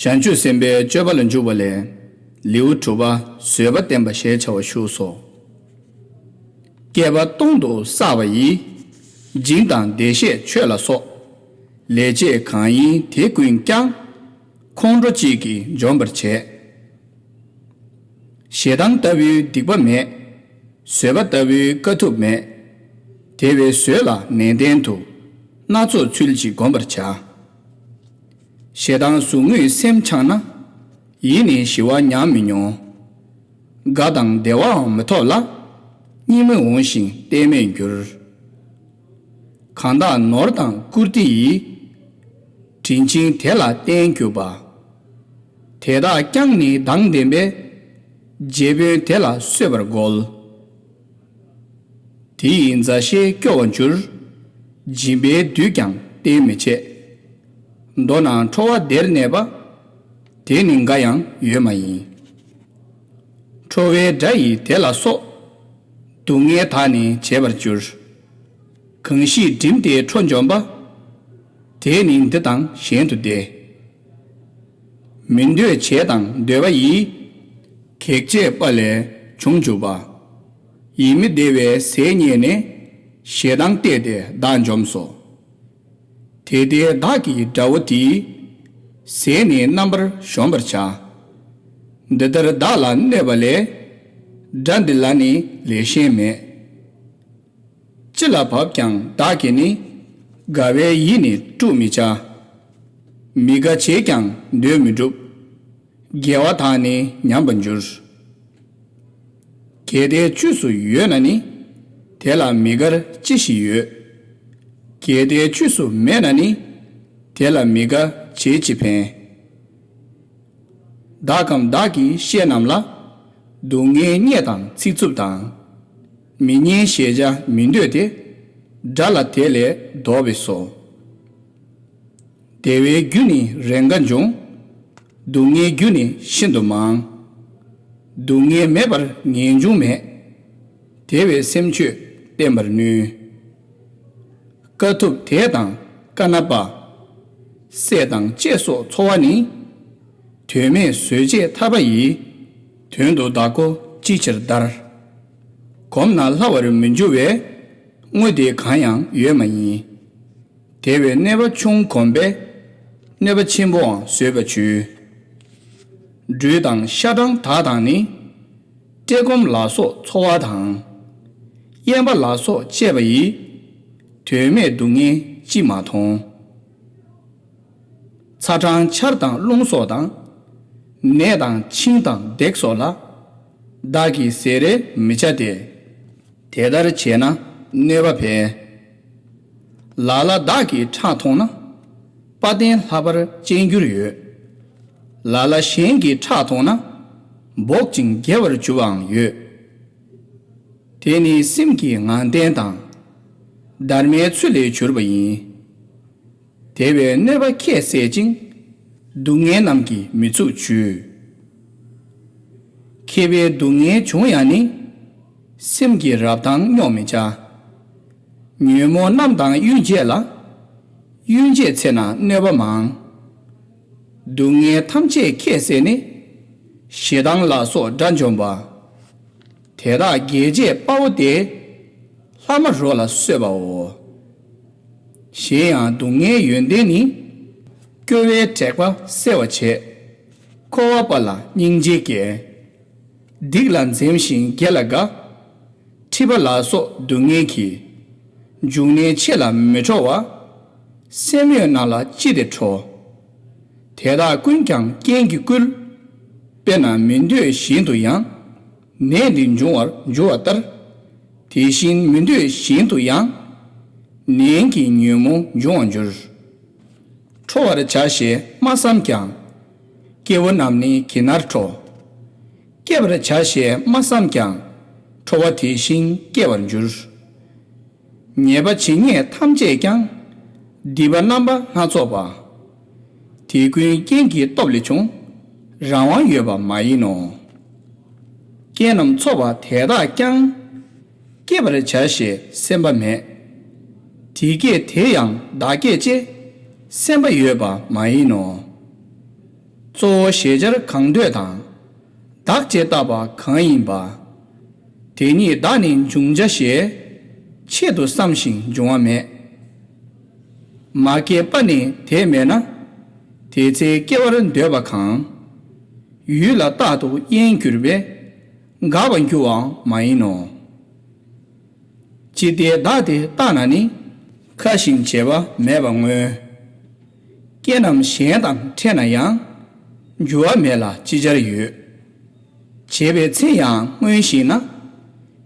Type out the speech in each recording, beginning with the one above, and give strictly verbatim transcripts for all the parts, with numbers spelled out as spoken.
བྱང་ཆུབ་སེམས་དཔའི་སྤྱོད་པ་ལ་འཇུག་པ་ལས། ལེའུ་དྲུག་པ། བཟོད་པ་བསྟན་པ་ཞེས་བྱ་བ་བཞུགས་སོ། བསྐལ་པ་སྟོང་དུ་བསགས་པ་ཡི། སྦྱིན་དང་བདེ་གཤེགས་མཆོད་ལ་སོགས། ལེགས་སྤྱད་གང་ཡིན་དེ་ཀུན་ཀྱང་། ཁོང་ཁྲོ་གཅིག་གིས་འཇོམས་པར་བྱེད། ཞེ་སྡང་ལྟ་བུའི་སྡིག་པ་མེད། བཟོད་པ་ལྟ་བུའི་དཀའ་ཐུབ་མེད། དེ་བས་བཟོད་ལ་ནན་ཏན་དུ། སྣ་ཚོགས་ཚུལ་གྱིས་བསྒོམ་པར་བྱ། ཞེ་སྡང་ཟུག་རྔུས་སེམས་འཆང་ན། ཡིད་ནི་ཞི་བ་ཉམས་མི་མྱོང་། དགའ་དང་བདེ་བའང་མི་ཐོབ་ལ། གཉིད་མི་འོང་ཞིང་གཏན་མེད་འགྱུར། གང་དག་ནོར་དང་བཀུར་སྟི་ཡིས། དྲིན་ཆེན་དེ་ལ་བརྟེན་གྱུར་པ། དེ་དག་ཀྱང་ནི་སྡང་ལྡན་པས། རྗེ་དཔོན་དེ་ལ་གསོད་པར་རྒོལ། དེ་ཡི་མཛའ་བཤེས་སྐྱོ་བར་འགྱུར། སྦྱིན་པའི་དུས་ཀྱང་གཏན་མི་བྱེད། མདོར་ན་ཁྲོ་བ་བདེར་གནས་པ། དེ་ནི་འགའ་ཡང་ཡོད་མ་ཡིན། ཁྲོ་བའི་དགྲ་ཡིས་དེ་ལ་སོགས། སྡུག་བསྔལ་དག་ནི་བྱེད་པར་འགྱུར། གང་ཞིག་བསྒྲིམས་ཏེ་ཁྲོ་འཇོམས་པ། དེ་ནི་འདི་དང་གཞན་དུ་བདེ། མི་འདོད་བྱས་དང་འདོད་པ་ཡིས། གེགས་བྱས་པ་ལས་བྱུང་འཇུག་པ། ཡིད་མི་བདེ་བའི་ཟས་རྙེད་ནས། ཞེ་སྡང་བརྟས་ཏེ་བདག་འཇོམས་སོ། དེ་ལྟའི་བདག་གི་དགྲ་བོ་དེའི། ཟས་ནི་རྣམ་པར་གཞོམ་པར་བྱ། འདི་ལྟར་བདག་ལ་གནོད་པ་ལས། དགྲ་འདི་ལ་ནི་ལས་གཞན་མེད། ཅི་ལ་བབ་ཀྱང་བདག་གིས་ནི། དགའ་བའི་ཡིད་ནི་དཀྲུག་མི་བྱ། མི་དགའ་བྱས་ཀྱང་འདོད་མི་འགྲུབ། དགེ་བ་དག་ནི་ཉམས་པར་འགྱུར། གལ་ཏེ་ཆོས་སུ་ཡོད་ན་ནི། དེ་ལ་མི་དགར་ཅི་ཞིག་ཡོད། གལ་ཏེ་ཆོས་སུ་མེད་ན་ནི། དེ་ལ་མི་དགའ་བྱས་ཅི་ཕན། བདག་གམ་བདག་གི་བཤེས་རྣམས་ལ། སྡུག་བསྔལ་བརྙས་དང་ཚིག་རྩུབ་དང་། མི་སྙན་ཞེས་བྱ་མི་འདོད་དེ། དགྲ་ལ་དེ་ལས་བཟློག་པས་སོ། བདེ་བའི་རྒྱུ་ནི་རེས་འགའ་འབྱུང་། སྡུག་བསྔལ་རྒྱུ་ནི་ཤིན་ཏུ་མང་། སྡུག་བསྔལ་མེད་པར་ངེས་འབྱུང་མེད། དེ་བས་སེམས་ཆོས་བསྟེན་པར་ནུས། དཀའ་ཐུབ་དད་དང་དཀའ་ན་པ། སྲེད་དང་གཅེས་སོགས་འཚོ་བ་ནི། དོན་མེད་བཟོད་བྱེད་ཐར་པ་ཡི། དོན་དུ་བདག་པོ་ཅིའི་ཕྱིར་བདར། གོམས་ན་སླ་བར་མི་འགྱུར་བའི། དངོས་དེ་གང་ཡང་ཡོད་མ་ཡིན། དེ་བས་གནོད་པ་ཆུང་གོམས་པས། གནོད་པ་ཆེན་པོའང་བཟོད་པར་བྱོས། སྦྲུལ་དང་ཤ་སྦྲང་དག་དང་ནི། བཀྲེས་སྐོམ་ལ་སོགས་འཚོ་བ་དང་། གཡན་པ་ལ་སོགས་བཅས་པ་ཡི། དོན་མེད་སྡུག་བསྔལ་ཅིས་མ་མཐོང་། ཚ་གྲང་ཆར་དང་རླུང་སོགས་དང་། ནད་དང་འཆིང་དང་བརྡེག་སོགས་ལ། བདག་གིས་བཟོད་རེ་མི་བྱ་སྟེ། དེ་ལྟར་བྱས་ན་གནོད་པ་འཕེལ། ལ་ལ་བདག་གིས་ཁྲག་འཐུང་ན། དཔའ་གདེང་ལྷག་པར་ཅན་འགྱུར་ཡོད། ལ་ལ་གཞན་གྱིས་ཁྲག་འཐུང་ན། འབོག་ཅིང་བརྒྱལ་བར་འགྱུར་བའང་ཡོད། དེ་ནི་སེམས་ཀྱི་ངང་བསྟན་དང་། སྡར་མའི་ཚུལ་ལས་གྱུར་པ་ཡིན། དེ་བས་གནོད་པ་ཁྱད་བསད་ཅིང་། སྡུག་བསྔལ་རྣམས་ཀྱིས་མི་ཚུགས་བྱོས། མཁས་པས་སྡུག་བསྔལ་བྱུང་ཡང་ནི། སེམས་ཀྱི་རབ་དང་རྙོག་མི་བྱ། ཉོན་མོངས་རྣམས་དང་གཡུལ་བྱེད་ལ། གཡུལ་བྱེད་ཚེ་ན་གནོད་པ་མང་། སྡུག་བསྔལ་ཐམས་ཅད་ཁྱད་བསད་ནི། ཞེ་སྡང་ལ་སོགས་དགྲ་འཇོམས་པ། དེ་དག་རྒྱལ་བྱེད་དཔའ་བོ་སྟེ། ལྷག་མ་རོ་ལ་གསོད་པའོ། གཞན་ཡང་སྡུག་བསྔལ་ཡོན་ཏན་ནི། སྐྱོ་བའི་དྲེགས་པ་སེལ་བར་བྱེད། འཁོར་བ་པ་ལ་སྙིང་རྗེ་སྐྱེ། སྡིག་ལ་འཛེམ་ཞིང་དགེ་ལ་དགའ། འཁྲིག་པ་ལ་སོགས་སྡུག་བསྔལ་གྱི། འབྱུང་གནས་ཆེ་ལ་མི་ཁྲོ་བ། སེན་མོས་ནང་ལ་ཅི་སྟེ་ཁྲོ། དེ་དག་ཀུན་ཀྱང་རྐྱེན་གྱིས་བསྐུལ། དཔེར་ན་མི་འདོད་བཞིན་དུ་ཡང་། ནད་འདི་འབྱུང་བར་འགྱུར་བ་ལྟར། དེ་བཞིན་མི་འདོད་བཞིན་དུ་ཡང་། ནད་ཀྱིས་ཉོན་མོངས་འབྱུང་བར་འགྱུར། ཁྲོ་བར་བྱ་ཞེས་མ་བསམས་ཀྱང་། སྐྱེ་བོ་རྣམས་ནི་གྱི་ནར་ཁྲོ། སྐྱེ་བར་བྱ་ཞེས་མ་བསམས་ཀྱང་། ཁྲོ་བ་དེ་བཞིན་སྐྱེ་བར་འགྱུར། ཉེས་པ་ཇི་སྙེད་ཐམས་ཅད་ཀྱང་། སྡིག་པ་རྣམ་པ་སྣ་ཚོགས་པ། དེ་ཀུན་རྐྱེན་གྱི་སྟོབས་ལས་བྱུང་། རང་དབང་ཡོད་པ་མ་ཡིན་ནོ། རྐྱེན་རྣམས་ཚོགས་པ་དེ་དག་ཀྱང་། བསྐྱེད་པར་བྱ་ཞེས་སེམས་པ་མེད། དེ་སྐྱེད་དེ་ཡང་བདག་བསྐྱེད་ཅེས། སེམས་པ་ཡོད་པ་མ་ཡིན་ནོ། གཙོ་བོ་ཞེས་བྱར་གང་འདོད་དང་། བདག་ཅེས་བཏགས་པ་གང་ཡིན་པ། དེ་ཉིད་བདག་ནི་འབྱུང་བྱ་ཞེས། ཆེད་དུ་བསམ་ཞིང་འབྱུང་བ་མེད། མ་སྐྱེས་པ་ནི་དེ་མེད་ན། དེ་ཚེ་སྐྱེ་བར་འདོད་པ་གང་། ཡུལ་ལ་རྟག་ཏུ་གཡེང་གྱུར་པས། འགག་པར་འགྱུར་བའང་མ་ཡིན་ནོ། ཅི་སྟེ་བདག་དེ་བཏགས་ན་ནི། ཁ་ཞིང་བྱས་པ་མེད་པར་མངོན། རྐྱེན་རྣམས་གཞན་དང་ཕྲད་ན་ཡང་། འགྱུར་བ་མེད་ལ་ཅི་བྱར་ཡོད། བྱས་པའི་ཚེ་ཡང་སྔོན་ཞིག་ན།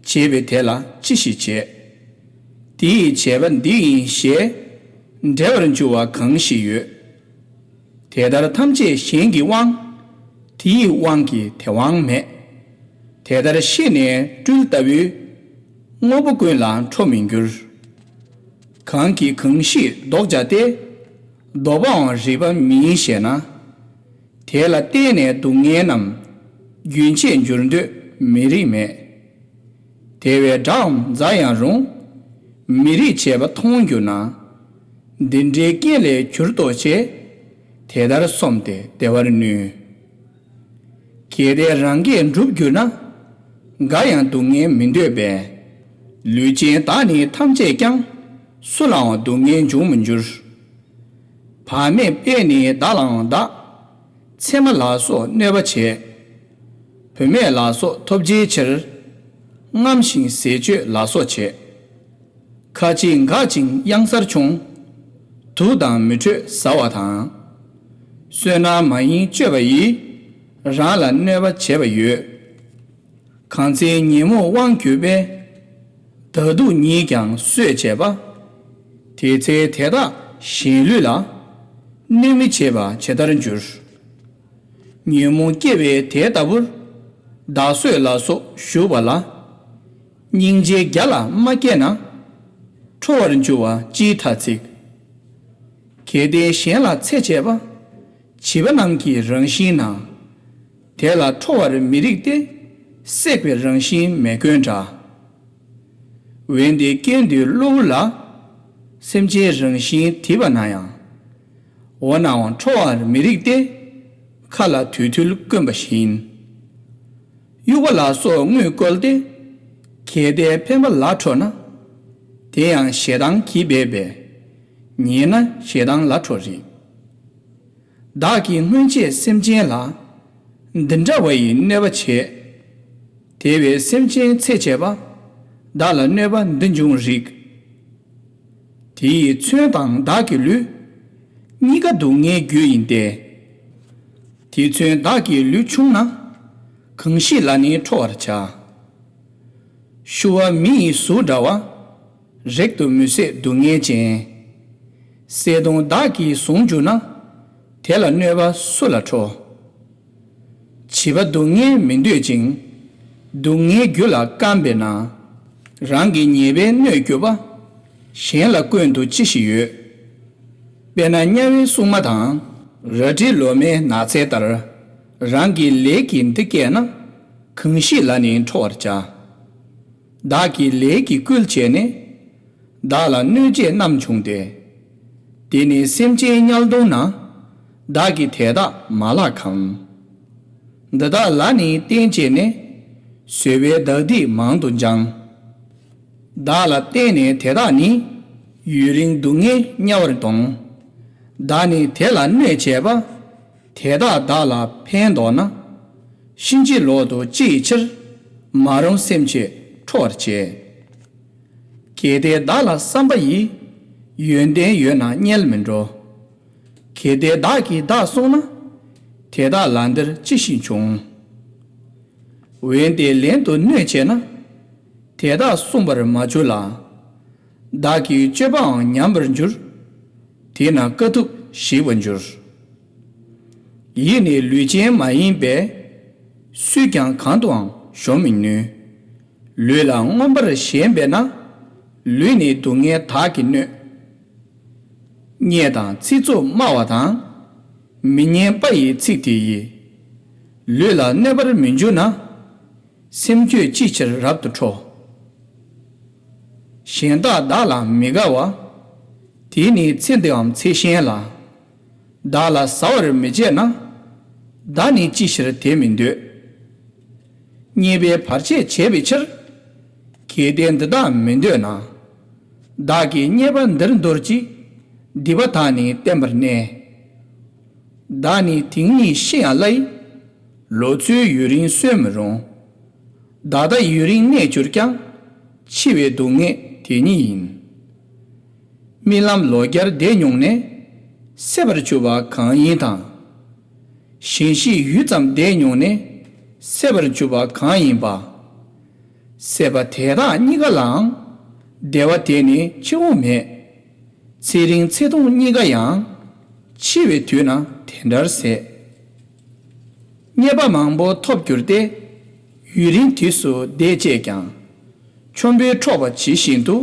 བྱས་པའི་དེ་ལ་ཅི་ཞིག་བྱེད། དེ་ཡི་བྱས་པ་འདི་ཡིན་ཞེས། འབྲེལ་བར་འགྱུར་བ་གང་ཞིག་ཡོད། དེ་ལྟར་ཐམས་ཅད་གཞན་གྱི་དབང་། དེ་ཡི་དབང་གིས་དེ་དབང་མེད། དེ་ལྟར་ཤེས་ནས་སྤྲུལ་ལྟ་བུའི། དངོས་པོ་ཀུན་ལ་ཁྲོ་མི་འགྱུར། གང་གིས་གང་ཞིག་བཟློག་བྱ་སྟེ། བཟློག་པའང་རིགས་པ་མིན་ཞེ་ན། དེ་ལ་བརྟེན་ནས་སྡུག་བསྔལ་རྣམས། རྒྱུན་ཆད་འགྱུར་འདོད་མི་རིགས་མེད། དེ་བས་དགྲའམ་མཛའ་ཡང་རུང་། མི་རིགས་བྱས་པ་མཐོང་གྱུར་ན། འདི་འདྲའི་རྐྱེན་ལས་གྱུར་ཏོ་ཞེས། དེ་ལྟར་སོམས་ཏེ་བདེ་བར་ནུས། གལ་ཏེ་རང་གིས་འགྲུབ་གྱུར་ན། འགའ་ཡང་སྡུག་བསྔལ་མི་འདོད་པས། ལུས་ཅན་བདག་ནི་ཐམས་ཅད་ཀྱང་། སུ་ལའང་སྡུག་བསྔལ་འབྱུང་མི་འགྱུར། བག་མེད་པས་ནི་བདག་ལའང་བདག་མཚེ་མ་ལ་སོགས་གནོད་པ་བྱེད། བུད་མེད་ལ་སོགས་ཐོབ་བྱའི་ཕྱིར། རྔམ་ཞིང་ཟས་སྤྱོད་ལ་སོགས་བྱེད། ཁ་ཅིག་འགག་ཅིང་གཡང་སར་མཆོང་། དུག་དང་མེ་དྲོད་ཟ་བ་དང་། བསོད་ནམས་མ་ཡིན་སྤྱོད་པ་ཡིས། རང་ལ་གནོད་པ་བྱེད་པ་ཡོད། གང་ཚེ་ཉོན་མོངས་དབང་གྱུར་པས། བདག་སྡུག་ཉིད་ཀྱང་གསོད་བྱེད་པ། དེ་ཚེ་དེ་དག་གཞན་ལུས་ལ། གནོད་མི་བྱེད་པ་ཇི་ལྟར་འགྱུར། ཉོན་མོངས་སྐྱེ་བའི་དེ་ལྟ་བུར། བདག་གསོད་ལ་སོགས་ཞུགས་པ་ལ། སྙིང་རྗེ་བརྒྱ་ལ་མ་སྐྱེས་ན། ཁྲོ་བར་འགྱུར་བ་ཅིའི་ཐ་ཚིག། གལ་ཏེ་གཞན་ལ་འཚེ་བྱེད་པ། བྱིས་པ་རྣམས་ཀྱི་རང་བཞིན་ན། དེ་ལ་ཁྲོ་བར་མི་རིགས་ཏེ། སྲེག་པའི་རང་བཞིན་མེ་བསྐོན་འདྲ། འོན་ཏེ་སྐྱོན་འདི་གློ་བུར་ལ། སེམས་ཅན་རང་བཞིན་དེ་བ་ན་ཡང་། འོ་ནའང་ཁྲོ་བར་མི་རིགས་ཏེ། མཁའ་ལ་དུས་ཐུལ་བསྐོན་པ་བཞིན། དབྱུག་པ་ལ་སོགས་དངུལ་བཀོལ་ཏེ། གལ་ཏེ་ཕན་པ་ལ་ཁྲོ་ན། དེ་ཡང་ཞེ་སྡང་གིས་སྦད་པས། ཉེས་ན་ཞེ་སྡང་ལ་ཁྲོ་རིགས། བདག་གིས་སྔོན་ཆད་སེམས་ཅན་ལ། འདི་འདྲ་བ་ཡི་གནོད་པ་བྱས། དེ་བས་སེམས་ཅན་འཚེ་བྱས་པ། བདག་ལ་གནོད་པ་འདི་འབྱུང་རིགས། དེ་ཡིས་མཚོན་དང་བདག་གི་ལུས། གཉིས་ཀ་སྡུག་བསྔལ་རྒྱུ་ཡིན་ཏེ། དེ་མཚོན་བདག་གི་ལུས་ཕྱུང་ན། གང་ཞིག་ལ་ནི་ཁྲོ་བར་བྱ། ཤུ་བ་མི་ཡི་གཟུགས་འདྲ་བ། རེག་ཏུ་མི་བཟོད་སྡུག་བསྔལ་ཅན། གསལ་སྟོང་བདག་གིས་བཟུང་གྱུར་ན། དེ་ལ་གནོད་པ་སུ་ལ་ཁྲོ། བྱིས་པ་སྡུག་བསྔལ་མི་འདོད་ཅིང་། སྡུག་བསྔལ་རྒྱུ་ལ་བརྐམ་པས་ན། རང་གི་ཉེས་པས་གནོད་གྱུར་པ། གཞན་ལ་བསྐོན་དུ་ཅི་ཞིག་ཡོད། དཔེར་ན་དམྱལ་བའི་སྲུང་མ་དང་། རལ་གྲིའི་ལོ་མའི་ནགས་ཚལ་ལྟར། རང་གི་ལས་ཀྱིས་འདི་བསྐྱེད་ན། གང་ཞིག་ལ་ནི་ཁྲོ་བར་བྱ། བདག་གིས་ལས་ཀྱི་བསྐུལ་བྱས་ནས། བདག་ལ་གནོད་བྱེད་རྣམས་བྱུང་སྟེ། དེ་ནི་སེམས་ཅན་དམྱལ་གདུང་ན། བདག་གིས་དེ་དག་མ་བརླག་གམ། འདི་དག་ལ་ནི་བརྟེན་བྱས་ནས། བཟོད་པའི་བདག་སྡིག་མང་དུ་སྦྱང་། བདག་ལ་བརྟེན་ནས་དེ་དག་ནི། ཡུན་རིང་སྡུག་བསྔལ་དམྱལ་བར་ལྡོངས། བདག་ནི་དེ་ལ་གནོད་བྱས་པ། དེ་དག་བདག་ལ་ཕན་འདོགས་ན། གཤིན་རྗེ་ལོག་ཏུ་ཅི་ཡི་ཕྱིར། མ་རུངས་སེམས་བསྐྱེད་ཁྲོ་བར་བྱེད། གལ་ཏེ་བདག་ལ་བསམ་པ་ཡིས། ཡོན་ཏན་ཡོད་ན་དམྱལ་མི་འགྲོ། གལ་ཏེ་བདག་གིས་བདག་བསྲུངས་ན། དེ་དག་ལ་འདིར་ཅི་ཞིག་འབྱུང་། འོན་ཏེ་ལན་དུ་གནོད་བྱས་ན། དེ་དག་བསྲུང་བར་མ་གྱུར་ལ། བདག་གི་སྤྱོད་པའང་ཉམས་པར་འགྱུར། དེས་ན་དཀའ་ཐུབ་ཞིག་པར་འགྱུར། ཡིད་ནི་ལུས་ཅན་མ་ཡིན་པས། སུས་ཀྱང་གང་དུའང་གཞོམ་མི་ནུས། ལུས་ལ་མངོན་པར་ཞེན་པས་ན། ལུས་ནི་སྡུག་བསྔལ་དག་གིས་གནོད། བརྙས་དང་ཚིག་རྩུབ་སྨྲ་བ་དང་། མི་སྙན་པ་ཡི་ཚིག་དེ་ཡིས། ལུས་ལ་གནོད་པར་མི་འགྱུར་ན། སེམས་ཁྱོད་ཅིའི་ཕྱིར་རབ་ཏུ་ཁྲོ། གཞན་དག་བདག་ལ་མི་དགའ་བ། དེ་ནི་ཚེ་འདིའམ་ཚེ་གཞན་ལ། བདག་ལ་ཟ་བར་མི་བྱེད་ན། བདག་ནི་ཅི་ཕྱིར་དེ་མི་འདོད། རྙེད་པའི་བར་ཆད་བྱས་པའི་ཕྱིར། གལ་ཏེ་འདི་དག་མི་འདོད་ན། བདག་གིས་རྙེད་པ་འདིར་འདོར་ཅིག། སྡིག་པ་དག་ནི་བསྟན་པར་གནས། བདག་ནི་དེང་ཉིད་ཤི་ཡང་བླའི། ལོ་ཚོད་ཡུན་རིང་གསོན་མི་རུང་། བདག་ད་ཡུན་རིང་གནས་གྱུར་ཀྱང་། འཆི་བའི་སྡུག་བསྔལ་དེ་ཉིད་ཡིན། རྨི་ལམ་ལོ་བརྒྱར་འདས་མྱོང་ནས། སད་པར་གྱུར་པ་གང་ཡིན་དང་། ཞིང་ཤིག་ཡུད་ཙམ་འདས་མྱོང་ནས། སད་པར་གྱུར་པ་གང་ཡིན་པ། སད་པ་དེ་དག་གཉིས་ཀ་ལའང་། བདེ་བ་དེ་ནི་འཆི་འོང་མེད། ཚེ་རིང་ཚེ་ཐུང་གཉིས་ཀ་ཡང་། འཆི་བའི་དུས་ན་དེ་འདྲར་ཟད། རྙེད་པ་མང་པོ་ཐོབ་གྱུར་ཏེ། ཡུན་རིང་དུས་སུ་བསྡད་བཅས་ཀྱང་། ཆོམ་པོས་འཕྲོག་པ་ཇི་བཞིན་དུ།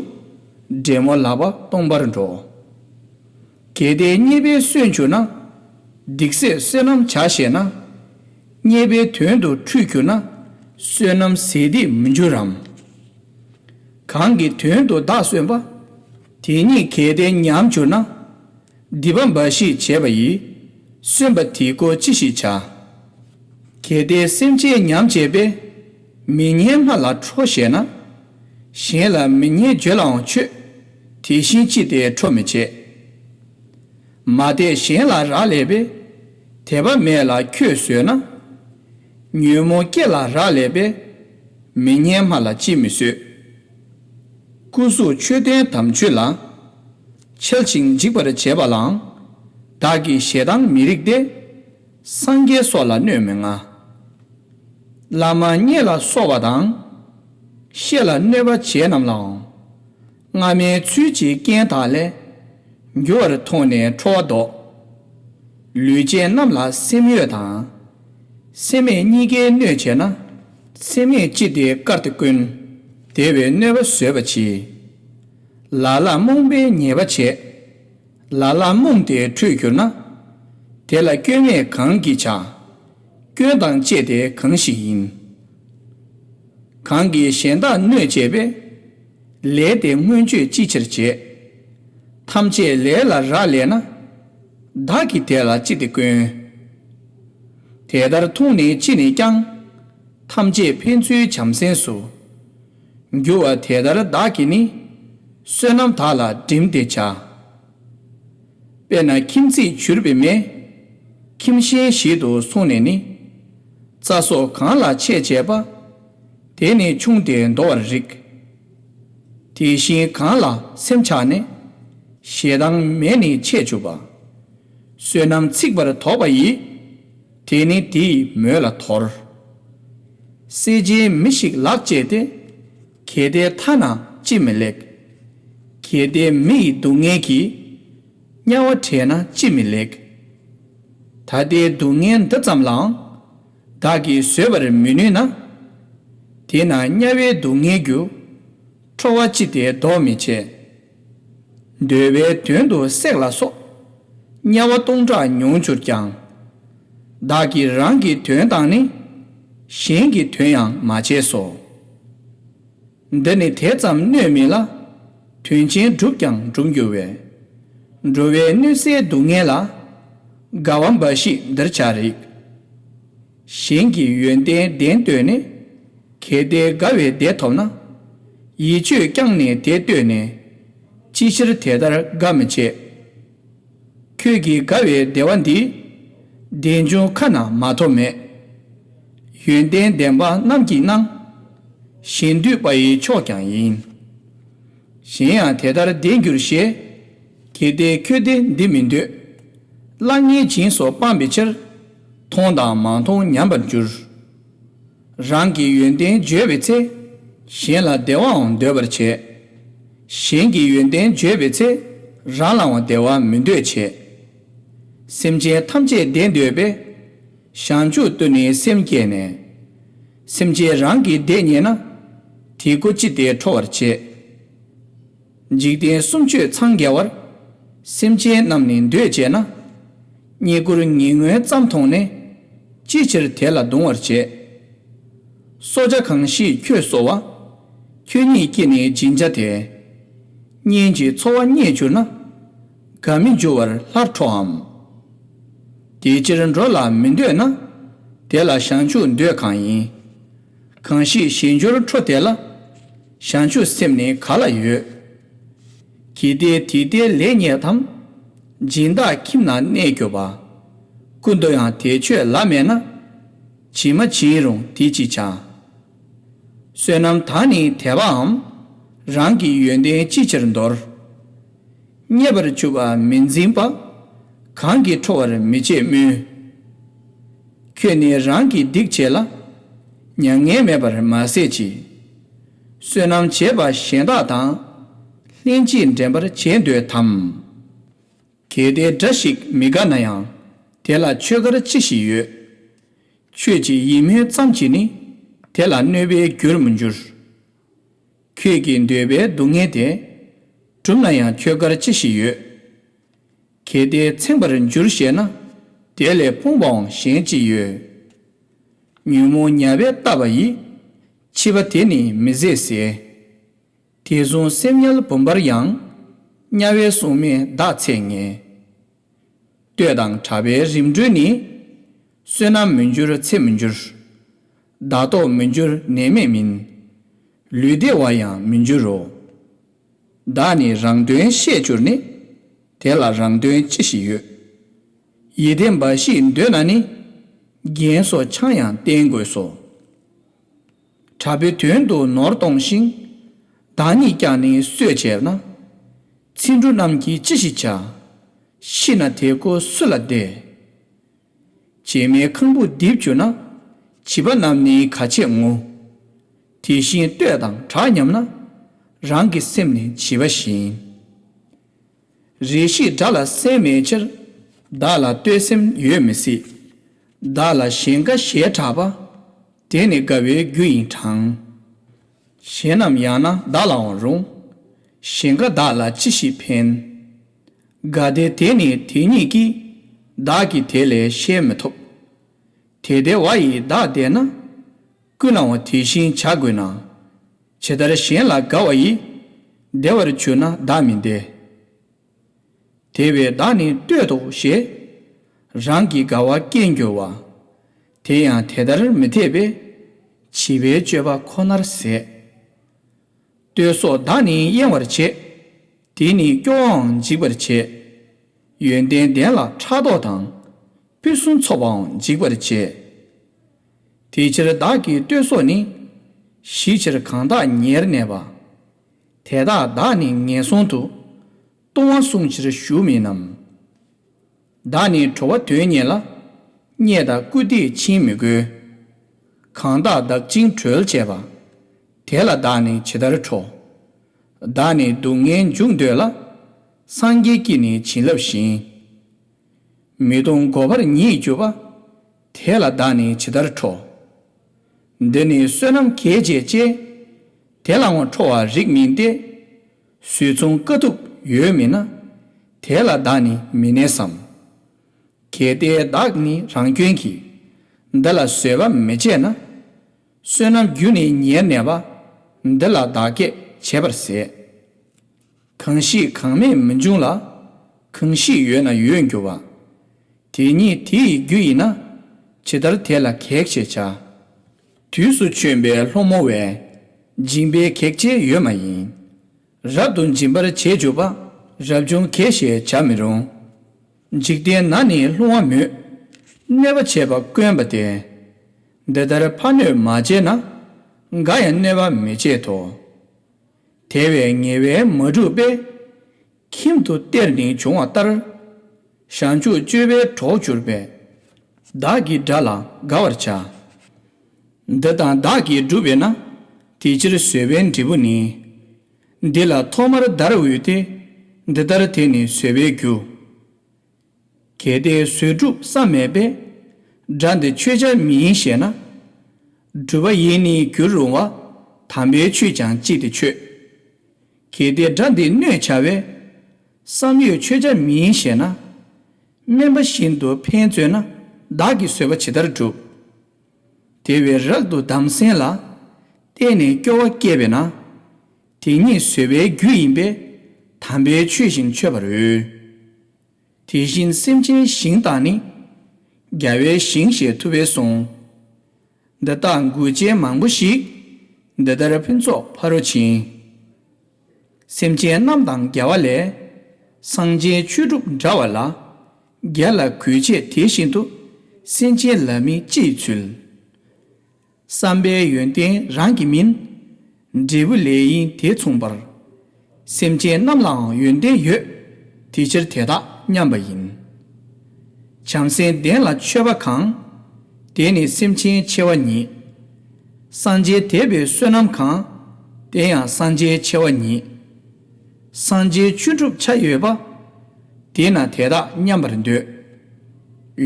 འདྲེ་མོ་ལག་པ་སྟོང་པར་འགྲོ། གལ་ཏེ་རྙེད་པས་གསོན་གྱུར་ན། སྡིག་སེལ་བསོད་ནམས་བྱ་ཞེ་ན། རྙེད་པའི་དོན་དུ་འཁྲུལ་གྱུར་ན། བསོད་ནམས་ཟད་སྡིག་མི་འགྱུར་རམ། གང་གི་དོན་དུ་བདག་གསོན་པ། དེ་ཉིད་གལ་ཏེ་ཉམས་གྱུར་ན། སྡིག་པ་འབའ་ཞིག་བྱས་པ་ཡིས། གསོན་པ་དེའི་སྒོ་ཅི་ཞིག་བྱ། གལ་ཏེ་སེམས་ཅན་ཉམས་བྱས་པས། མི་ཉན་སྨྲ་ལ་ཁྲོ་ཞེ་ན། གཞན་ལ་མི་ཉན་བརྗོད་ལའང་ཆོས། དེ་བཞིན་ཅི་སྟེ་ཁྲོ་མི་བྱེད། མ་དད་གཞན་ལ་རག་ལས་པས། དད་པ་མེད་ལ་ཁྱོད་བཟོད་ན། ཉོན་མོངས་སྐྱེ་ལ་རག་ལས་པས། མི་སྙན་སྨྲ་ལ་ཅིས་མི་བཟོད། སྐུ་གཟུགས་མཆོད་རྟེན་དམ་ཆོས་ལ། འཆལ་ཞིང་འཇིག་པར་བྱེད་པ་ལའང་། བདག་གིས་ཞེ་སྡང་མི་རིགས་ཏེ། སངས་རྒྱས་སོགས་ལ་གནོད་མི་མངའ། བླ་མ་མཉེས་ལ་གསོལ་བ་དང་། བཤེས་ལ་གནོད་པ་བྱས་རྣམས་ལའང་། སྔ་མའི་ཚུལ་གྱིས་རྐྱེན་དག་ལས། འགྱུར་བར་མཐོང་ནས་ཁྲོ་བ་ལྡོག། ལུས་ཅན་རྣམས་ལ་སེམས་ཡོད་དང་། སེམས་མེད་གཉིས་ཀའི་གནོད་བྱས་ན། སེམས་མེད་ཅི་སྟེ་བཀར་ཏེ་བཀོན། དེ་བས་གནོད་པ་བཟོད་པ་གྱིས། ལ་ལ་རྨོངས་པས་ཉེས་པ་བྱས། ལ་ལ་རྨོངས་ཏེ་ཁྲོས་གྱུར་ན། དེ་ལ་སྐྱོན་མེད་གང་གིས་བྱ། སྐྱོན་དང་བཅས་ཏེ་གང་ཞིག་ཡིན། གང་གིས་གཞན་དག་གནོད་བྱས་པས། ལས་དེ་མངོན་སྤྱོད་ཅི་ཕྱིར་བྱེད། ཐམས་ཅད་ལས་ལ་རག་ལས་ན། བདག་གིས་དེ་ལ་ཅི་སྟེ་བཀོན། དེ་ལྟར་མཐོང་ནས་ཅི་ནས་ཀྱང་། ཐམས་ཅད་ཕན་ཚུན་བྱམས་སེམས་སུ། འགྱུར་བ་དེ་ལྟར་བདག་གིས་ནི། བསོད་ནམས་དག་ལ་བསྒྲིམས་ཏེ་བྱ། དཔེར་ན་ཁྱིམ་མཚེས་གྱུར་པའི་མེ། ཁྱིམ་གཞན་ཞིག་ཏུ་སོང་ནས་ནི། རྩྭ་སོགས་གང་ལ་ཆད་བྱས་པ། དེ་ནི་ཆུང་སྟེ་འདོར་བར་རིགས། དེ་བཞིན་གང་ལ་སེམས་ཆགས་ནས། ཞེ་སྡང་མེ་ནི་ཆད་གྱུར་པ། བསོད་ནམས་ཚིག་པར་དོགས་པ་ཡིས། དེ་ནི་དེ་ཡི་མོད་ལ་དོར། བསད་བྱའི་མི་ཞིག་ལག་བཅད་དེ། གལ་ཏེ་ཐ་ན་ཅི་མི་ལེགས། གལ་ཏེ་མི་ཡི་སྡུག་བསྔལ་གྱིས། དམྱལ་བ་བྲལ་ན་ཅི་མི་ལེགས། ད་ལྟའི་སྡུག་བསྔལ་འདི་ཙམ་ལའང་། བདག་གིས་བཟོད་པར་མི་ནུས་ན། དེས་ན་དམྱལ་བའི་སྡུག་བསྔལ་རྒྱུ། ཁྲོ་བ་ཅི་སྟེ་བཟློག་མི་བྱེད། འདོད་པའི་དོན་དུ་བསྲེགས་ལ་སོགས། དམྱལ་བ་སྟོང་ཕྲག་མྱོང་གྱུར་ཀྱང་། བདག་གིས་རང་གི་དོན་དང་ནི། གཞན་གྱི་དོན་ཡང་མ་བྱས་སོ། འདི་ནི་དེ་ཙམ་གནོད་མིན་ལ། དོན་ཆེན་བསྒྲུབས་ཀྱང་འགྲུབ་འགྱུར་བས། འགྲོ་བའི་གནོད་སེལ་སྡུག་བསྔལ་ལ། དགའ་བ་འབའ་ཞིག་འདིར་བྱ་རིགས། གཞན་གྱི་ཡོན་ཏན་བདེན་བསྟོད་ནས། གལ་ཏེ་དགའ་བའི་བདེ་ཐོབ་ན། ཡིད་དཔྱོད་བསྐྱངས་ནས་དེ་བསྟོད་ནས། ཅི་ཕྱིར་དེ་ལྟར་དགའ་མི་བྱེད། ཁྱོད་ཀྱིས་དགའ་བའི་བདེ་བ་འདི། བདེ་འབྱུང་ཁ་ན་མ་ཐོབ་མེད། ཡོན་ཏན་ལྡན་པ་རྣམས་ཀྱིས་གནང་། གཞན་འདུས་པ་ཡི་མཆོག་ཀྱང་ཡིན། གཞན་ཡང་དེ་ལྟར་བདེ་འགྱུར་ཞེས། གལ་ཏེ་ཁྱོད་བདེ་འདི་མི་འདོད། གླ་རྔན་སྦྱིན་སོགས་སྤངས་པའི་ཕྱིར། མཐོང་དང་མ་མཐོང་ཉམས་པར་འགྱུར། རང་གི་ཡོན་ཏན་བརྗོད་པའི་ཚེ། གཞན་ལ་བདེ་བའང་འདོད་པར་བྱེད། གཞན་གྱི་ཡོན་ཏན་བརྗོད་པའི་ཚེ། རང་ལའང་བདེ་བ་མི་འདོད་བྱེད། སེམས་ཅན་ཐམས་ཅད་བདེ་འདོད་པས། བྱང་ཆུབ་ཏུ་ནི་སེམས་བསྐྱེད་ནས། སེམས་ཅན་རང་གི་བདེ་རྙེད་ན། དེ་ཀོ་ཅི་སྟེ་ཁྲོ་བར་བྱེད། འཇིག་རྟེན་སུམ་ཅུས་འཚང་རྒྱ་བར། སེམས་ཅན་རྣམས་ནི་འདོད་བྱེད་ན། རྙེད་བཀུར་ཉེ་སྔོན་ཙམ་མཐོང་ནས། ཅི་ཕྱིར་དེ་ལ་གདུང་བར་བྱེད། སྲོག་ཆགས་གང་ཞིག་ཁྱོད་གསོ་བ། ཁྱོད་ཉིད་ཀྱིས་ནི་སྦྱིན་བྱ་དེ། གཉེན་གྱི་འཚོ་བ་རྙེད་གྱུར་ན། དགའ་མི་འགྱུར་བར་སླར་ཁྲོའམ། དེ་ཕྱིར་འགྲོ་ལ་མི་འདོད་ན། དེ་ལ་བྱང་ཆུབ་འདོད་གང་ཡིན། གང་ཞིག་ཞེས་འགྱུར་ཁྲོ་དེ་ལ། བྱང་ཆུབ་སེམས་ནི་ག་ལ་ཡོད། གལ་ཏེ་དེ་ལྟའི་ལེགས་རྙེད་དམ། སྦྱིན་བདག་ཁྱིམ་ན་གནས་གྱུར་པ། ཀུན་ཏུ་ཡང་དེ་ཆོས་ལ་མེད་ན། ཇི་མ་བྱིན་རུང་དེ་ཅི་བྱ། བསོད་ནམས་དག་ནི་དད་པའམ། རང་གི་ཡོན་ཏན་ཅི་ཕྱིར་འདོར། རྙེད་པར་གྱུར་པ་མི་འཛིན་པ། གང་གིས་ཁྲོ་བར་མི་བྱེད་སྨོས། ཁྱོད་ནི་རང་གི་སྡིག་བྱས་ལ། མྱ་ངན་མེད་པར་མ་ཟད་ཅིག། བསོད་ནམས་བྱས་པ་གཞན་དག་དང་། ལྷན་ཅིག་འགྲན་པར་བྱེད་འདོད་དམ། གལ་ཏེ་དགྲ་ཞིག་མི་དགའ་ན་ཡང་། དེ་ལ་ཆོས་དགར་ཅི་ཞིག་ཡོད། ཆོས་ཀྱི་ཡིད་སྨོན་ཙམ་གྱིས་ནི། དེ་ལ་གནོད་པའི་རྒྱུར་མི་འགྱུར། ཁྱོད་ཀྱིས་འདོད་པའི་སྡུག་བསྔལ་དེ། བསྒྲུབས་ན་ཡང་ཁྱོད་དགར་ཅི་ཞིག་ཡོད། གལ་ཏེ་ཚིམ་པར་འགྱུར་ཞེ་ན། དེ་ལས་ཕོངས་པའང་གཞན་ཅི་ཡོད། ཉོན་མོངས་ཉ་བས་བཏབ་པ་ཡིས། ཕྱི་པ་དེ་ནི་མི་བཟད་ཟེར། དེ་བཟུང་སེམས་དམྱལ་བུམ་པར་ཡང་། དམྱལ་བའི་སྲུང་མས་བདག་ཚད་ངེས། བསྟོད་དང་གྲགས་པའི་རིམ་གྲོས་ནི། བསོད་ནམས་མི་འགྱུར་ཚེ་མི་འགྱུར། བདག་ཐོག་མི་འགྱུར་ནད་མེད་མིན། ལུས་བདེ་བ་ཡང་མི་འགྱུར་རོ། བདག་ནི་རང་དོན་ཤེས་གྱུར་ནས། དེ་ལ་རང་དོན་ཅི་ཞིག་ཡོད། ཡིད་བདེ་འབའ་ཞིག་འདོད་ན་ནི། རྒྱན་སོགས་ཆང་ཡང་བསྟེན་དགོས་སོ། དྲག་པོའི་དོན་དུ་ནོར་གཏོང་ཞིང་། བདག་ཉིད་ཀྱང་ནི་གསོད་བྱས་ན། ཚིག་འབྲུ་རྣམས་ཀྱིས་ཅི་ཞིག་བྱ། ཤི་ན་དེ་ཀོ་སུ་ལ་བདེ། བྱེ་མའི་ཁང་བུ་རྡིབ་གྱུར་ན། བྱིས་པ་རྣམས་ནི་ག་ཆད་ངུ། དེ་བཞིན་བསྟོད་དང་གྲགས་ཉམས་ན། རང་གི་སེམས་ནི་བྱིས་པ་བཞིན། རེ་ཞིག་དགྲ་ལ་སེམས་མེད་ཕྱིར། བདག་ལ་བསྟོད་སེམས་ཡོད་མི་སྲིད། བདག་ལ་གཞན་དགའ་ཞེས་གྲགས་པ། དེ་ནི་དགའ་བའི་རྒྱུ་ཡིན་གྲང་། གཞན་རྣམས་ཡང་ན་བདག་ལའང་རུང་། གཞན་དགའ་བདག་ལ་ཅི་ཞིག་ཕན། དགའ་བདེ་དེ་ནི་དེ་ཉིད་ཀྱིས། བདག་གིས་དེ་ལས་བཤད་མི་ཐུབ། དེ་བདེ་བ་ཡིས་བདག་བདེ་ན། ཀུན་ལའང་དེ་བཞིན་བྱ་དགོས་ན། ཇི་ལྟར་གཞན་ལ་དགའ་བ་ཡིས། བདེ་བར་གྱུར་ན་བདག་མི་བདེ། དེ་བས་བདག་ནི་བསྟོད་དོ་ཞེས། རང་གི་དགའ་བ་སྐྱེ་འགྱུར་བ། དེ་ཡང་དེ་ལྟར་མི་འཐད་པས། བྱིས་པའི་སྤྱོད་པ་ཁོ་ནར་ཟད། བསྟོད་སོགས་བདག་ནི་གཡེང་བར་བྱེད། དེ་ནི་སྐྱོ་བའང་འཇིག་པར་བྱེད། ཡོན་ཏན་ལྡན་ལ་ཕྲག་དོག་དང་། ཕུན་སུམ་ཚོགས་པའང་འཇིག་པར་བྱེད། དེ་ཕྱིར་བདག་གི་བསྟོད་སོགས་ནི། ཞི་ཕྱིར་གང་དག་ཉེར་གནས་པ། དེ་དག་བདག་ནི་ངན་སོང་དུ། ལྟུང་བ་བསྲུང་ཕྱིར་ཞུགས་མིན་ནམ། བདག་ནི་ཁྲོ་བ་དོན་གཉེར་ལ། རྙེད་དང་བཀུར་སྟིས་འཆིང་མི་དགོས། གང་དག་བདག་བཅིངས་གྲོལ་བྱེད་པ། དེ་ལ་བདག་ནི་ཇི་ལྟར་ཁྲོ། བདག་ནི་སྡུག་བསྔལ་འཇུག་འདོད་ལ། སངས་རྒྱས་ཀྱིས་ནི་བྱིན་རླབས་བཞིན། མི་གདུང་འགོག་པར་ཉིད་གྱུར་པ། དེ་ལ་བདག་ནི་ཇི་ལྟར་ཁྲོ། འདི་ནི་བསོད་ནམས་གལ་ཆེ་ཆེ། དེ་ལའང་ཁྲོ་བ་རིགས་མིན་ཏེ། བཟོད་མཚུངས་དཀའ་ཐུབ་ཡོད་མིན་ན། དེ་ལ་བདག་ནི་མི་གནས་སམ། གལ་ཏེ་བདག་ནི་རང་སྐྱོན་གྱིས། འདི་ལ་བཟོད་པ་མི་བྱེད་ན། བསོད་ནམས་རྒྱུ་ནི་ཉེར་གནས་པ། འདི་ལ་བདག་གེགས་བྱེད་པར་ཟད། གང་ཞིག་གང་མེད་མི་འབྱུང་ལ། གང་ཞིག་ཡོད་ན་ཡོད་འགྱུར་བ། དེ་ཉིད་དེ་ཡི་རྒྱུ་ཡིན་ན། ཇི་ལྟར་དེ་ལ་གེགས་ཞེས་བྱ། དུས་སུ་བྱོན་པའི་སློང་མོ་བས། སྦྱིན་པའི་གེགས་བྱེད་ཡོད་མ་ཡིན། རབ་ཏུ་འབྱིན་པར་བྱེད་འཇུག་པ། རབ་བྱུང་གེགས་ཞེས་བྱ་མི་རུང་། འཇིག་རྟེན་ན་ནི་ལྷུང་བ་མོད། གནོད་པ་བྱེད་པ་དཀོན་པ་སྟེ། འདི་ལྟར་ཕར་གནོད་མ་བྱས་ན། འགའ་ཡང་གནོད་པ་མི་བྱེད་དོ། དེ་བས་ཉེ་བའི་མ་བསྒྲུབས་པས། ཁྱིམ་དུ་གཏེར་ནི་བྱུང་བ་ལྟར། བྱང་ཆུབ་སྤྱོད་པའི་གྲོགས་གྱུར་པས། བདག་གིས་དགྲ་ལ་དགའ་བར་བྱ། འདི་དང་བདག་གིས་བསྒྲུབས་པས་ན། དེ་ཕྱིར་བཟོད་པའི་འབྲས་བུ་ནི། འདི་ལ་ཐོག་མར་བདར་འོས་ཏེ། འདི་ལྟར་དེ་ནི་བཟོད་པའི་རྒྱུ། གལ་ཏེ་བཟོད་སྒྲུབ་བསམ་མེད་པས། དགྲ་འདི་ཆོས་ཆ་མིན་ཞེ་ན། སྒྲུབ་པ་ཡིས་ནི་འགྱུར་རུང་བ། དམ་པའི་ཆོས་ཀྱང་ཅི་སྟེ་ཆོད། གལ་ཏེ་དགྲ་འདི་གནོད་བྱ་བས། བསམ་ཡོད་ཆོས་ཆ་མིན་ཞེ་ན། དམན་པ་བཞིན་དུ་ཕན་བརྩོན་ན། བདག་གིས་བཟོད་པ་ཇི་ལྟར་བསྒྲུབ། དེ་བས་རབ་ཏུ་བསྡམས་ཟིན་ལ། བརྟེན་ནས་སྐྱོ་བ་སྐྱེས་པས་ན། དེ་ཉིད་བཟོད་པའི་རྒྱུ་ཡིན་པས། དམ་པའི་ཆོས་བཞིན་མཆོད་པར་འོས། དེ་བཞིན་སེམས་ཅན་ཞིང་དང་ནི། རྒྱལ་བའི་ཞིང་ཞེས་ཐུབ་པས་གསུངས། འདི་དག་མགུལ་ཅན་མང་པོ་ཞིག། འདི་ལྟར་ཕུན་ཚོགས་ཕ་རོལ་ཕྱིན། སེམས་ཅན་རྣམས་དང་རྒྱལ་བ་ལས། སངས་རྒྱས་ཆོས་སྒྲུབ་འདྲ་བ་ལ། རྒྱལ་ལ་གུས་བྱས་དེ་བཞིན་དུ། སེམས་ཅན་ལ་མིན་ཅི་ཡི་ཚུལ། བསམ་པའི་ཡོན་ཏན་རང་གི་མིན། འབྲས་བུ་ལས་ཡིན་དེ་མཚུངས་པར། སེམས་ཅན་རྣམས་ལའང་ཡོན་ཏན་ཡོད། དེ་ཕྱིར་དེ་དག་མཉམ་པ་ཡིན། བྱམས་སེམས་ལྡན་ལ་མཆོད་པ་གང་། དེ་ནི་སེམས་ཅན་ཆེ་བ་ཉིད། སངས་རྒྱས་དད་པའི་བསོད་ནམས་གང་། དེ་ཡང་སངས་རྒྱས་ཆེ་བ་ཉིད། སངས་རྒྱས་ཆོས་སྒྲུབ་ཆ་ཡོད་པ། དེས་ན་དེ་དག་མཉམ་པར་འདོད།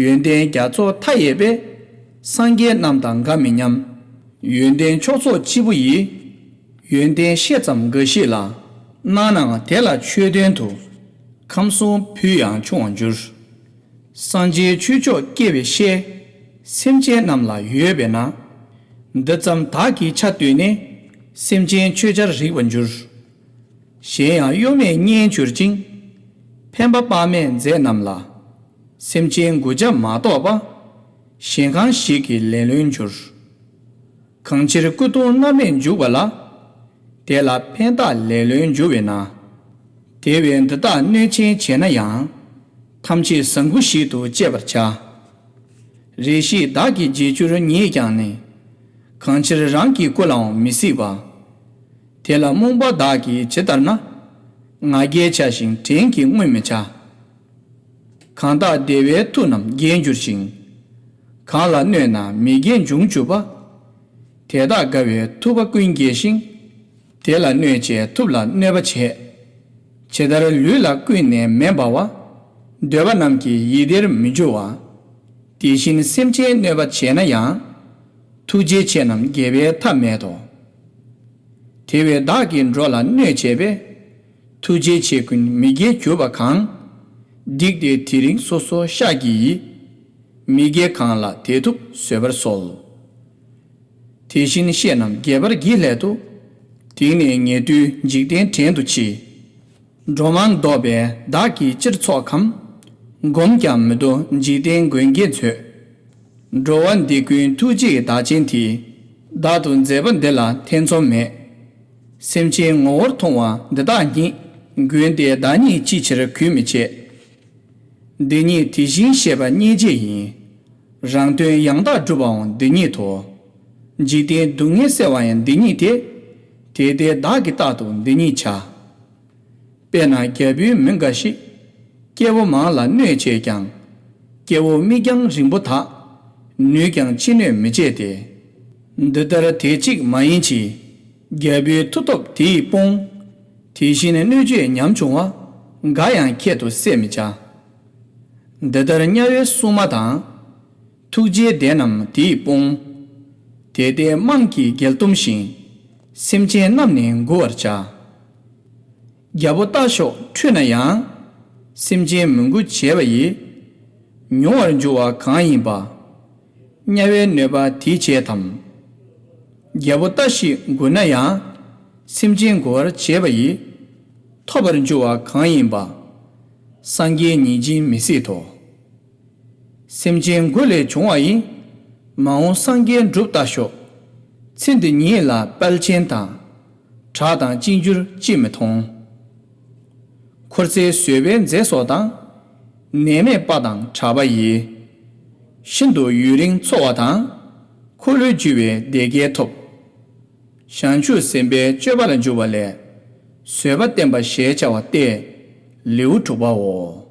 ཡོན་ཏན་རྒྱ་མཚོ་མཐའ་ཡས་པས། སངས་རྒྱས་རྣམས་དང་འགའ་མི་མཉམ། ཡོན་ཏན་མཆོག་ཚོགས་སྤྱི་བོ་ཡི། ཡོན་ཏན་ཤེས་ཙམ་འགའ་ཞིག་ལ། སྣང་ནའང་དེ་ལ་ཆོས་དོན་དུ། ཁམས་གསུམ་ཕུལ་ཡང་ཆུང་བར་འགྱུར། སངས་རྒྱས་ཆོས་མཆོག་སྐྱེ་བའི་ཤེས། སེམས་ཅན་རྣམས་ལ་ཡོད་པས་ན། འདི་ཙམ་བདག་གིས་ཆ་བསྟོད་ནས། སེམས་ཅན་ཆོས་ཆར་རིག་པར་འགྱུར། གཞན་ཡང་གཡོ་མེད་མཉེས་གྱུར་ཅིང་། ཕན་པ་དཔག་མེད་མཛད་རྣམས་ལ། སེམས་ཅན་མགུ་བྱ་མ་གཏོགས་པ། གཞན་གང་ཞིག་གིས་ལེ་ལོན་འགྱུར། གང་ཕྱིར་སྐུ་གདུང་མནར་མེད་འཇུག་པ་ལ། དེ་ལ་ཕན་བཏགས་ལེ་ལོན་འགྱུར་བས་ན། དེ་བས་འདི་དག་གནོད་ཆེན་བྱས་ན་ཡང་། ཐམས་ཅད་བཟང་པོ་ཞིག་ཏུ་སྤྱད་པར་བྱ། རེ་ཞིག་བདག་གིས་བྱེད་འགྱུར་ཉིད་ཀྱང་ནི། གང་ཕྱིར་རང་གི་སྐུ་ལའང་མི་གཟིགས་པ། དེ་ལ་རྨོངས་པ་བདག་གིས་ཇི་ལྟར་ན། ང་རྒྱལ་ཆགས་ཤིང་བྲན་གྱིས་རྔོན་མི་བྱ། གང་དག་བདེ་བའི་མཐུ་རྣམས་རྒྱས་འགྱུར་ཞིང་། གང་ལ་གནོད་ན་མི་དགེ་འབྱུང་གྱུར་པ། དེ་དག་དགའ་བའི་ཐུབ་པ་ཀུན་རྒྱས་ཤིང་། དེ་ལ་གནོད་བྱས་ཐུབ་ལ་གནོད་པ་བྱེད། ཇི་ལྟར་ལུས་ལ་ཀུན་ནས་མེ་འབར་བ། འདོད་པ་རྣམས་ཀྱིས་ཡིད་བདེར་མི་འགྱུར་བ། དེ་བཞིན་སེམས་ཅན་གནོད་པ་བྱས་ན་ཡང་། ཐུགས་རྗེ་ཆེ་རྣམས་རྒྱལ་བའི་ཐབས་མེད་དོ། དེ་བས་བདག་གིས་འགྲོ་ལ་གནོད་བྱས་པས། ཐུགས་རྗེ་ཆེ་ཀུན་མི་དགེར་གྱུར་པ་གང་། བསྡིགས་ཏེ་དེ་རིང་སོ་སོ་ཤགས་ཀྱིས། མི་དགེ་གང་ལ་དེ་ཐུབ་བཟོད་པར་གསོལ། དེ་བཞིན་གཤེགས་རྣམས་དགྱེས་པར་བགྱི་སླད་དུ། དེང་ནས་ཉེ་དུའི་འཇིག་རྟེན་བྲན་དུ་མཆི། འགྲོ་མང་བཟློག་པས་བདག་གིས་ཅིར་ཚོགས་ཁམས། བསྒོམས་ཀྱང་མི་འདོར་འཇིག་རྟེན་མགོན་གྱིས་མཛོད། འགྲོ་བ་འདི་ཀུན་ཐུགས་རྗེའི་བདག་ཆེན་དེ། བདག་ཏུ་མཛད་པ་འདི་ལ་ཐེ་ཚོམ་མེད། སེམས་ཅན་ངོ་བོར་མཐོང་བ་འདི་དག་ཉིད། མགོན་དེས་བདག་ཉིད་ཅིའི་ཕྱིར་གུས་མི་བྱེད། འདི་ཉིད་དེ་བཞིན་གཤེགས་པ་སྙིང་རྗེ་ཡིན། རང་དོན་ཡང་དག་སྒྲུབ་པའང་འདི་ཉིད་དོ། འཇིག་རྟེན་སྡུག་བསྔལ་སེལ་བ་ཡང་འདི་ཉིད་དེ། དེ་ལྟའི་བདག་གིས་རྟག་ཏུ་འདི་ཉིད་བྱ། དཔེར་ན་རྒྱལ་པོའི་མི་འགའ་ཞིག། སྐྱེ་བོ་མང་ལ་གནོད་བྱེད་ཀྱང་། སྐྱེ་བོ་མིག་རྒྱང་རིང་པོ་དག། ནུས་ཀྱང་ཕྱི་གནོད་མི་བྱེད་དེ། འདི་ལྟར་དེ་གཅིག་མ་ཡིན་གྱི། རྒྱལ་པོའི་མཐུ་སྟོབས་དེ་ཡིས་སྤོང་། དེ་བཞིན་གནོད་བྱེད་ཉམ་ཆུང་བ། འགའ་ཡང་ཁྱད་དུ་བསད་མི་བྱ། འདི་ལྟར་དམྱལ་བའི་སྲུང་མ་དང་། ཐུགས་རྗེའི་སྡེ་རྣམས་དེ་ཡིས་སྤོང་། དེ་ལྟའི་དམངས་ཀྱིས་རྒྱལ་གཏུམ་ཞིང་། སེམས་ཅན་རྣམས་ནི་མགུ་བར་བྱ། རྒྱལ་པོ་ལྟ་ཞོག་ཁྲོས་ན་ཡང་། སེམས་ཅན་མི་མགུ་བྱས་པ་ཡིས། མྱོང་བར་འགྱུར་བ་གང་ཡིན་པ། དམྱལ་བའི་གནོད་པ་དེས་བྱེད་དམ། རྒྱལ་པོ་ལྟ་ཞིག་མགུ་ན་ཡང་། སེམས་ཅན་མགུ་བར་བྱེད་པ་ཡིས། ཐོབ་པར་འགྱུར་བ་གང་ཡིན་པ། སངས་རྒྱས་ཉིད་སྦྱིན་མི་སྲིད་དོ། སེམས་ཅན་མགུ་ལས་བྱུང་བ་ཡིན། མ་འོངས་སངས་རྒྱས་འགྲུབ་ལྟ་ཞོག་ཚེ་འདི་ཉིད་ལ་དཔལ་ཆེན་དང་། གྲགས་དང་ཅིར་འགྱུར་ཅིས་མི་མཐོང་། འཁོར་ཚེ་བཟོད་པའི་མཛད་སོགས་དང་། ནད་མེད་པ་དང་གྲགས་པ་ཡིས། ཤིན་ཏུ་ཡུན་རིང་འཚོ་བ་དང་། འཁོར་ལོས་སྒྱུར་བའི་བདེ་དགེ་ཐོབ། བྱང་ཆུབ་སེམས་དཔའི་སྤྱོད་པ་ལ་འཇུག་པ་ལས། བཟོད་པ་བསྟན་པ་ཞེས་བྱ་བ་སྟེ། ལེའུ་དྲུག་པའོ།